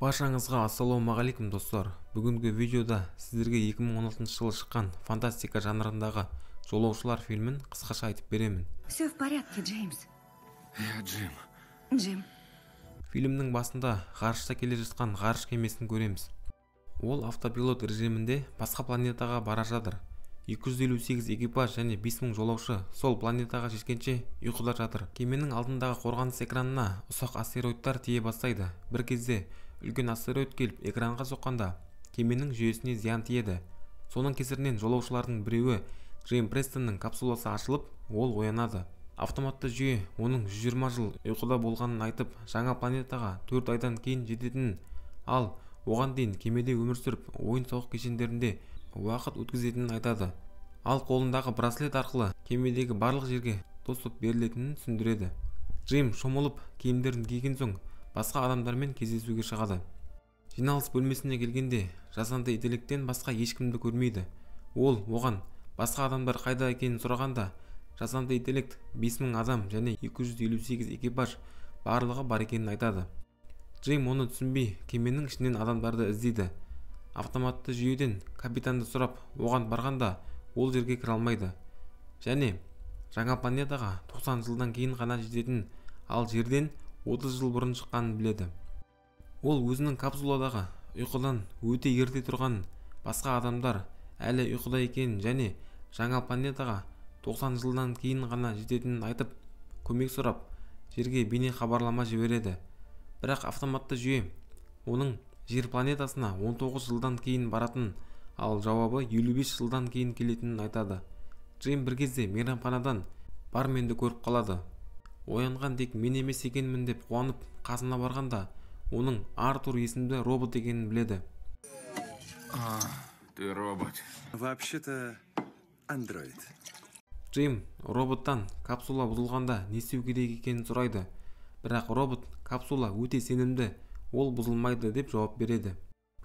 Баршаңызға ассалаумағалейкум, достар! Бүгінгі видеода сіздерге 2016 жылы шыққан фантастика жанрындағы «Жолаушылар» фильмін қысқаша айтып беремін. Все в порядке, Джеймс. Я Джим. Джим. Фильмнің басында ғарышта келе жатқан ғарыш кемесін көреміз. Ол автопилот режимінде басқа планетаға бара жатыр. 258 экипаж және 5000 жолаушы сол планетаға жеткенше ұйқыда жатыр. Кеменің алдындағы қорғаныс экранына ұсақ астероидтар тие бастайды. Бір кезде үлкен астероид келіп экранға соққанда, кеменің жүйесіне зиян тиеді. Соның кесірінен жолаушылардың біреуі, Джим Престонның капсуласы ашылып, ол оянады. Автоматты жүйе оның 120 жыл ұйқыда болғанын айтып, жаңа планетаға 4 айдан кейін жететінін, ал оған дейін кемеде өмір сүріп, ойын-сауық кешендерінде уақыт өткізетінін айтады. Ал қолындағы браслет арқылы кемедегі барлық жерге доступ берілетінін түсіндіреді. Джим шомылып, киімдерін киген соң, басқа адамдармен кездесуге шығады. Жиналыс бөлмесіне келгенде, жасанды интеллекттен басқа ешкімді көрмейді. Ол оған басқа адамдар қайда екенін сұрағанда, жасанды интеллект 5000 адам және 258 экипаж барлығы бар екенін айтады. Джим оны түсінбей, кеменің ішінен адамдарды іздейді. Автоматты жүйеден капитанды сұрап, оған барғанда, ол жерге кіре алмайды және жаңа планетаға 90 жылдан кейін ғана жететінін, ал жерден 30 жыл бұрын шыққанын біледі. Ол өзінің капсуладағы ұйқыдан өте ерте тұрғанын, басқа адамдар әлі ұйқыда екенін және жаңа планетаға 90 жылдан кейін ғана жететінін айтып, көмек сұрап, жерге бейне хабарлама жібереді. Бірақ автоматты жүйе оның жер планетасына 19 жылдан кейін баратынын, ал жауабы 55 жылдан кейін келетінін айтады. Джим бір кезде мейрамханадан барменді көріп қалады. Оянған тек мен емес екенмін деп қуанып, қасына барғанда, оның Артур есімді робот екенін біледі. А, ты робот. Вообще-то андроид. Джим роботтан капсула бұзылғанда не істеу керек екенін сұрайды. Бірақ робот капсула өте сенімді, ол бұзылмайды деп жауап береді.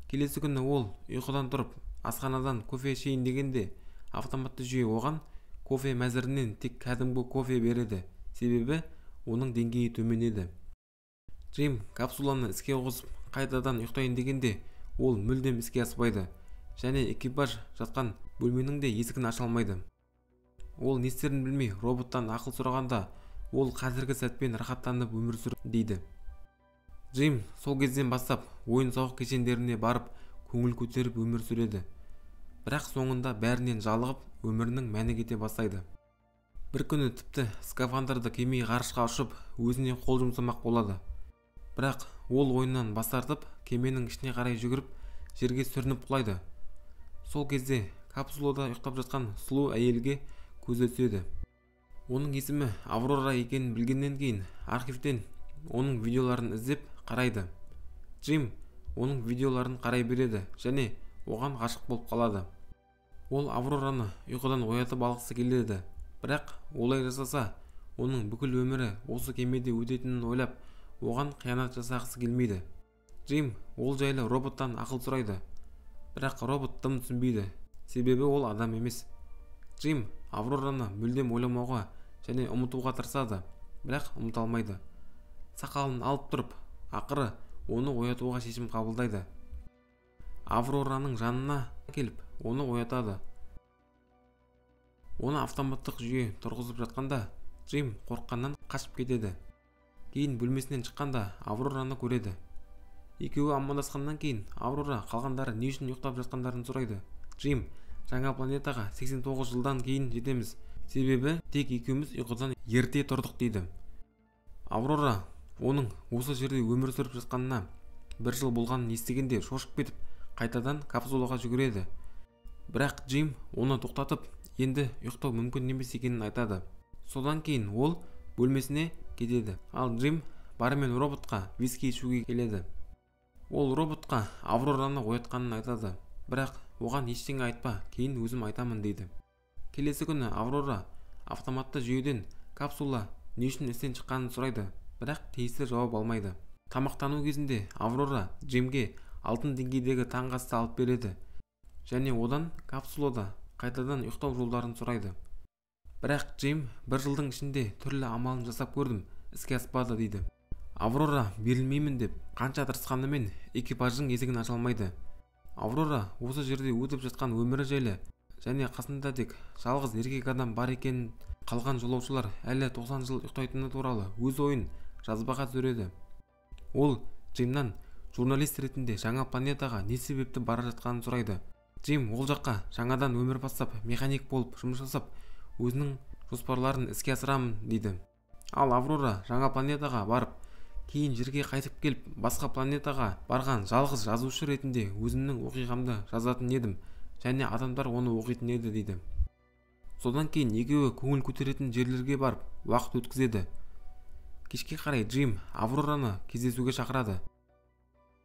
Келесі күні ол ұйқыдан тұрып, асханадан кофе ішейін дегенде, автоматты жүйе оған кофе мәзірінен тек кәдімгі кофе береді, себебі оның деңгейі төмен еді. Джим капсуланы іске қосып, қайтадан ұйықтайын дегенде, ол мүлдем іске аспайды және экипаж жатқан бөлменің де есігін аша алмайды. Ол не істерін білмей, роботтан ақыл сұрағанда, ол қазіргі сәтпен рахаттанып өмір сүр дейді. Джим сол кезден бастап ойын-сауық кешендеріне барып, көңіл көтеріп өмір сүреді. Бірақ соңында бәрінен жалығып, өмірінің мәні кете бастайды. Бір күні тіпті скафандрды кимей, ғарышқа ұшып, өзіне қол жұмсамақ болады. Бірақ ол ойынан бас тартып, кеменің ішіне қарай жүгіріп, жерге сүрініп құлайды. Сол кезде капсулада ұйықтап жатқан сұлу әйелге көзі түседі. Оның есімі Аврора екенін білгеннен кейін, архивтен оның видеоларын іздеп қарайды. Джим оның видеоларын қарай береді және оған ғашық болып қалады. Ол Аврораны ұйқыдан оятып алғысы келеді. Бірақ олай жасаса, оның бүкіл өмірі осы кемеде өтетінін ойлап, оған қиянат жасағысы келмейді. Джим ол жайлы роботтан ақыл сұрайды. Бірақ робот дым түсінбейді, себебі ол адам емес. Джим Аврораны мүлдем ойламауға және ұмытуға тырысады, бірақ ұмыта алмайды. Сақалын алып тұрып, ақыры оны оятуға шешім қабылдайды. Аврораның жанына келіп, оны оятады. Оны автоматтық жүйе тұрғызып жатқанда, Джим қорыққаннан қашып кетеді. Кейін бөлмесінен шыққанда, Аврораны көреді. Екеуі амандасқаннан кейін, Аврора қалғандары не үшін ұйықтап жатқандарын сұрайды. Джим жаңа планетаға 89 жылдан кейін жетеміз, себебі тек екеуміз ұйқыдан ерте тұрдық дейді. Аврора оның осы жерде өмір сүріп жатқанына бір жыл болғанын естігенде, шошып кетіп, қайтадан капсулаға жүгіреді. Бірақ Джим оны тоқтатып, енді ұйықтау мүмкін емес екенін айтады. Содан кейін ол бөлмесіне кетеді. Ал Джим бармен роботқа виски ішуге келеді. Ол роботқа Аврораны оятқанын айтады, бірақ оған ештеңе айтпа, кейін өзім айтамын дейді. Келесі күні Аврора автоматты жүйеден капсула не үшін істен шыққанын сұрайды, бірақ тиісті жауап алмайды. Тамақтану кезінде Аврора Джимге алтын деңгейдегі таңғы асты алып береді және одан капсулада қайтадан ұйықтау жолдарын сұрайды. Бірақ Джим бір жылдың ішінде түрлі амалын жасап көрдім, іске аспады дейді. Аврора берілмеймін деп қанша тырысқанымен экипаждың есігін аша алмайды. Аврора осы жерде өтіп жатқан өмірі жайлы және қасында тек жалғыз еркек адам бар екенін, қалған жолаушылар әлі 90 жыл ұйықтайтыны туралы өз ойын жазбаға түсіреді. Ол Джимнан журналист ретінде жаңа планетаға не себепті бара жатқанын сұрайды. Джим ол жаққа жаңадан өмір бастап, механик болып жұмыс жасап, өзінің жоспарларын іске асырамын дейді. Ал Аврора жаңа планетаға барып, кейін жерге қайтып келіп, басқа планетаға барған жалғыз жазушы ретінде өзімнің оқиғамды жазатын едім және адамдар оны оқитын еді дейді. Содан кейін екеуі көңіл көтеретін жерлерге барып, уақыт өткізеді. Кешке қарай Джим Аврораны кездесуге шақырады.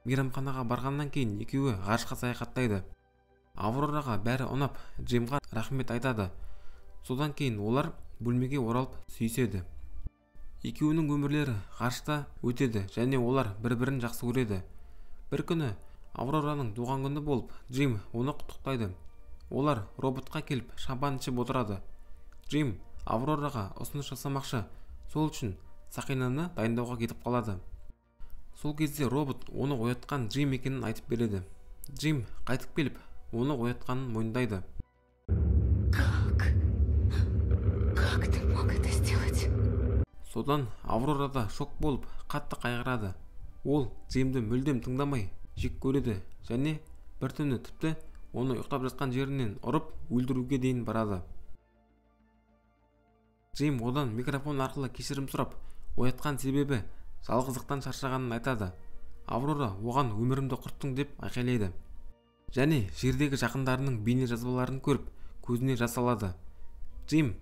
Мейрамханаға барғаннан кейін екеуі ғарышқа саяхаттайды. Аврораға бәрі ұнап, Джимға рахмет айтады. Содан кейін олар бөлмеге оралып сүйіседі. Екеуінің өмірлері ғарышта өтеді және олар бір-бірін жақсы көреді. Бір күні Аврораның туған күні болып, Джим оны құттықтайды. Олар роботқа келіп шампан ішіп отырады. Джим Аврораға ұсыныс жасамақшы, сол үшін сақинаны дайындауға кетіп қалады. Сол кезде робот оны оятқан Джим екенін айтып береді. Джим қайтып келіп, оны оятқанын мойындайды. Как? Как ты мог это сделать? Содан Аврорада шок болып, қатты қайғырады. Ол Джимді мүлдем тыңдамай жек көреді және бір түні тіпті оны ұйықтап жатқан жерінен ұрып өлтіруге дейін барады. Джим одан микрофон арқылы кешірім сұрап, оятқан себебі жалғыздықтан шаршағанын айтады. Аврора оған өмірімді құрттың деп айқайлайды. Және жердегі жақындарының бейне жазбаларын көріп, көзіне жас алады. Джим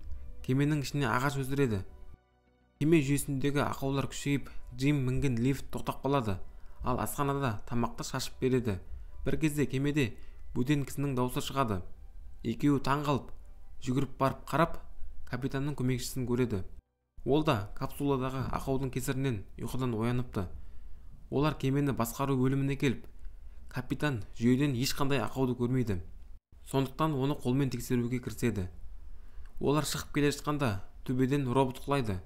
кеменің ішіне ағаш өсіреді. Кеме жүйесіндегі ақаулар күшейіп, Джим мінген лифт тоқтап қалады, ал асханада тамақты шашып береді. Бір кезде кемеде бөтен кісінің даусы шығады. Екеуі таң қалып, жүгіріп барып қарап, капитанның көмекшісін көреді. Ол да капсуладағы ақаудың кесірінен ұйқыдан ояныпты. Олар кемені басқару бөліміне келіп, капитан жүйеден ешқандай ақауды көрмейді. Сондықтан оны қолмен тексеруге кіріседі. Олар шығып келе жатқанда төбеден робот құлайды.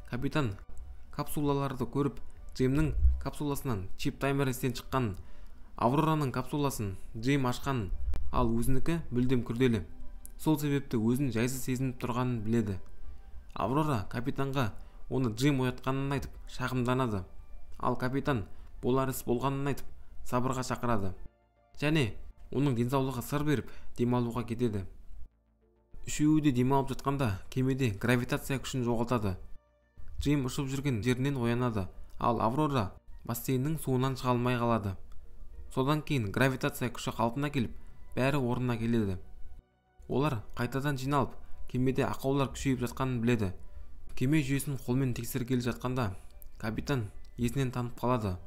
Капитан капсулаларды көріп, Джимнің капсуласынан чип таймер істен шыққанын, Аврораның капсуласын Джим ашқанын, ал өзінікі мүлдем күрделі. Сол себепті өзін жайсыз сезініп тұрғанын біледі. Аврора капитанға оны Джим оятқанын айтып, шағымданады. Ал капитан болар іс болғанын айтып, сабырға шақырады. Және оның денсаулығы сыр беріп, демалуға кетеді. Үшеуі де демалып жатқанда кемеде гравитация күшін жоғалтады. Джим ұшып жүрген жерінен оянады, ал Аврора бассейннің суынан шыға алмай қалады. Содан кейін гравитация күші қалпына келіп, бәрі орнына келеді. Олар қайтадан жиналып, кемеде ақаулар күшейіп жатқанын біледі. Кеме жүйесін қолмен тексергелі жатқанда капитан есінен танып қалады.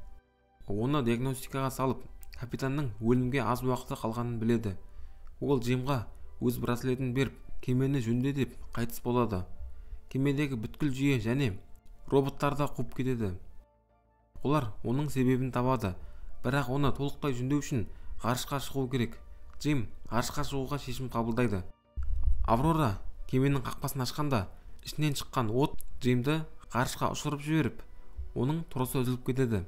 Оны диагностикаға салып, капитанның өлімге аз уақыты қалғанын біледі. Ол Джимға өз браслетін беріп, кемені жөнде деп қайтыс болады. Кемедегі бүткіл жүйе және роботтар да қуып кетеді. Олар оның себебін табады, бірақ оны толықтай жөндеу үшін ғарышқа шығу керек. Джим ғарышқа шығуға шешім қабылдайды. Аврора кеменің қақпасын ашқанда ішінен шыққан от Джимді ғарышқа ұшырып жіберіп, оның тросы үзіліп кетеді.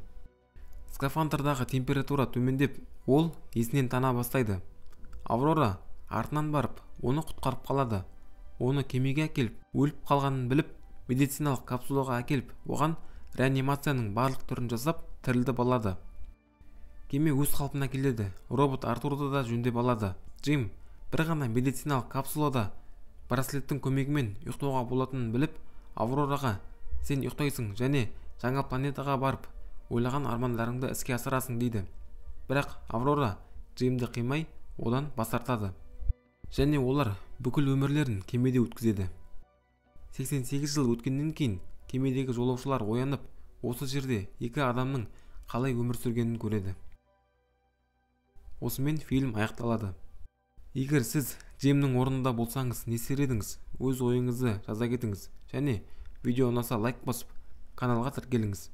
Скафандрдағы температура төмендеп, ол есінен тана бастайды. Аврора артынан барып, оны құтқарып қалады. Оны кемеге әкеліп, өліп қалғанын біліп, медициналық капсулаға әкеліп, оған реанимацияның барлық түрін жасап, тірілтіп алады. Кеме өз қалпына келеді. Робот Артурды да жөндеп алады. Джим бір ғана медициналық капсулада браслеттің көмегімен ұйықтауға болатынын біліп, Аврораға сен ұйықтайсың және жаңа планетаға барып, ойлаған армандарыңды іске асырасың дейді. Бірақ Аврора Джимді қимай, одан бас тартады. Және олар бүкіл өмірлерін кемеде өткізеді. 88 жыл өткеннен кейін кемедегі жолаушылар оянып, осы жерде екі адамның қалай өмір сүргенін көреді. Осымен фильм аяқталады. Егер сіз Джимнің орнында болсаңыз, не істер едіңіз? Өз ойыңызды жаза кетіңіз. Және видео ұнаса лайк басып, каналға тіркеліңіз.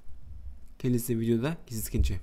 Келесі видеода кездескенше.